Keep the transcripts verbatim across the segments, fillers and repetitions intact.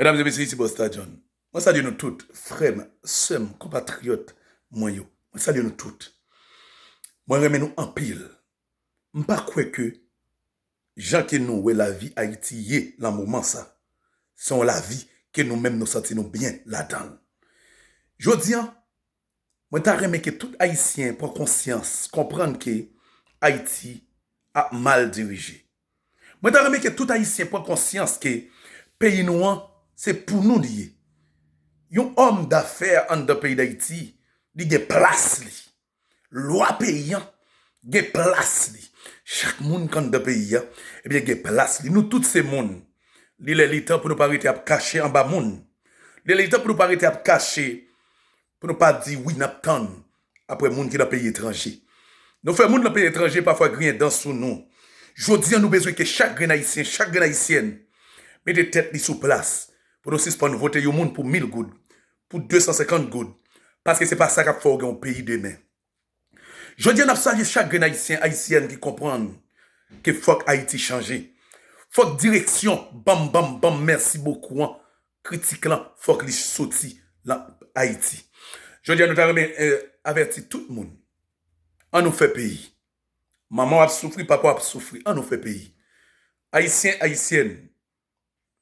Medam e mesye, isi Busta John. Mwen salye nou tout, frè m, sè m, konpatriyòt mwen yo. Mwen salye nou tout. Mwen renmen nou anpil. M pa kwè ke jan ke nou wè lavi Ayiti ye nan moman sa, se yon lavi ke nou menm nou santi nou byen ladan l. Jodi a, mwen ta renmen ke tout Ayisyen pran konsyans, konprann ke Ayiti ap mal dirije. Mwen ta renmen ke tout Ayisyen pran konsyans ke peyi nou an, se pou nou li ye. Yon òm dafè anndan peyi Dayiti, li gen plas li. Lwa peyi an gen plas li. Chak moun k anndan peyi an, ebyen, gen plas li. Nou tout se moun. Li lè li tan pou nou pa rete ap kache anba moun. Li lè li tan pou nou pa rete ap kache, pou nou pa di wi n ap tann apre moun ki nan peyi etranje. Nou fè moun nan peyi etranje pafwa griyen dan sou nou. Jodi a, nou bezwen ke chak grenn Ayisyen, chak grenn Ayisyèn mete tèt li sou plas pou nou sispann vote yon moun pou mil goud, pou de san senkant goud, paske se pa sa k ap fè w gen yon peyi demen. Jodi a, n ap salye chak grenn Ayisyen, Ayisyèn ki konprann ke fòk Ayiti chanje. Fòk direksyon banm, banm, banm, mèsi bokou an, kritik lan, fòk li soti nan Ayiti. Jodi a, nou ta renmen, eh, avèti tout moun. An nou fè peyi. Manman w ap soufri, papa w ap soufri. An nou fè peyi. Ayisyen, Ayisyèn,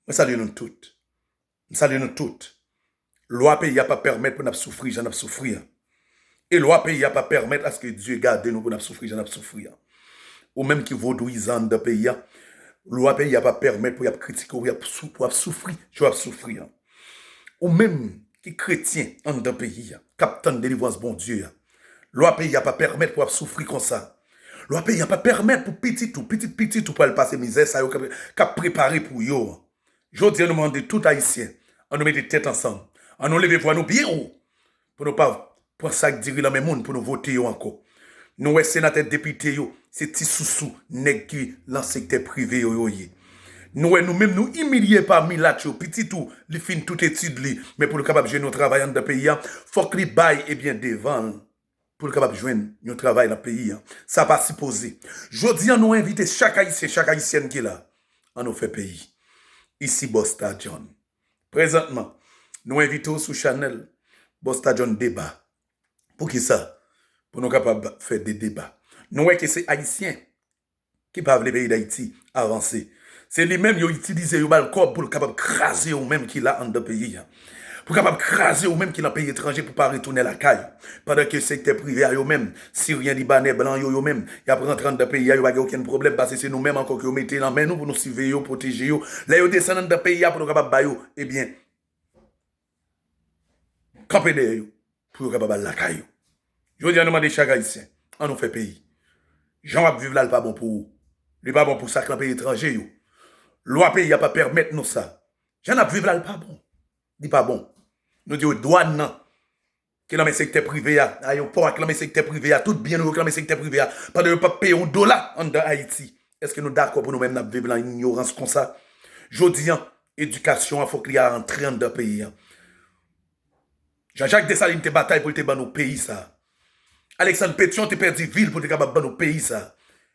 mwen salye nou tout. M salye nou tout. Lwa peyi a pa pèmèt pou n ap soufri jan n ap soufri an. E lwa peyi a pa pèmèt aske Dye gade nou pou n ap soufri jan n ap soufri an. Ou menm ki vodouyizan anndan peyi a, lwa peyi a pa pèmèt pou y ap kritike w, pou y ap sou-, pou w ap soufri jan w ap soufri an. Ou menm ki kretyen anndan peyi a, k ap tann delivrans Bondye a, lwa peyi a pa pèmèt pou w ap soufri konsa. Lwa peyi a pa pèmèt pou pitit ou, pitit pitit ou pral pase mizè sa yo k ap, k ap prepare pou yo an. Jodi a, nou mande tout Ayisyen, an nou mete tèt ansanm. An nou leve vwa nou byen wo pou nou pa pran sak diri nan men moun pou nou vote yo ankò. Nou wè senatè, depite yo, se ti sousou nèg ki nan sektè prive yo, yo ye. Nou wè nou menm nou imilye pa milat yo, pitit ou, li fin tout etid li, men pou l kapab jwenn yon travay anndan peyi a, fòk li bay, ebyen, devan l pou l kapab jwenn yon travay nan peyi a. Sa pa sipoze. Jodi a, nou envite chak Ayisyen, chak Ayisyèn ki la, an nou fè peyi. Isi Busta John. Prezantman, nou envite w sou chanèl Busta John Deba. Poukisa? Pou nou kapab fè de deba. Nou wè ke se Ayisyen ki pa vle peyi Dayiti avanse. Se li menm yo itilize, yo ba l kòb pou l kapab kraze ou menm ki la anndan peyi a. Pou kapab kraze ou menm ki nan peyi etranje pou pa retounen lakay. Pandan ke sektè prive a yo menm, Siryen, Libanè, blan yo, yo menm, y ap rantre anndan peyi a, yo pa gen okenn pwoblèm, paske se nou menm ankò ke yo mete nan men nou pou nou siveye yo, pwoteje yo. Lè yo desann anndan peyi a pou nou kapab ba yo, ebyen, kanpe dèyè yo pou yo kapab al lakay yo. Jodi a, nou mande chak Ayisyen, an nou fè peyi. Jan w ap viv la, l pa bon pou ou. Li pa bon pou sa k nan peyi etranje yo. Lwa peyi a pa pèmèt nou sa. Jan n ap viv la, l pa bon. Li pa bon. Nou di yo dwàn nan, ki nan men sektè prive a, ayewopò a ki nan men sektè prive a, tout byen nou yo ki nan men sektè prive a, pandan yo p ap peye yon dola anndan Ayiti. Èske nou dakò pou nou menm n ap viv nan inyorans konsa? Jodi a, edikasyon an fòk li antre anndan peyi a. Jean-Jacques Dessalines te batay pou l te ban nou peyi sa. Alexandre Pétion te pèdi vi l pou l te kapab ban nou peyi sa.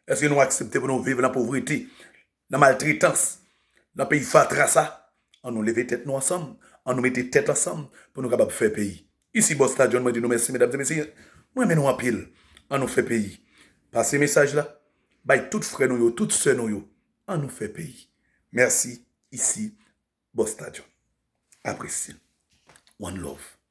Èske nou aksepte pou nou viv nan povrete, nan maltretans, nan peyi fatra sa? An nou leve tèt nou ansanm, an nou mete tèt ansanm pou nou kapab fè peyi. Isi Busta John, mwen di nou mèsi, medam e mesye. Mwen renmen nou anpil. An nou fè peyi. Pase mesaj la. Bay tout frè nou yo, tout sè nou yo. An nou fè peyi. Mèsi. Isi Busta John. Apresye. One love.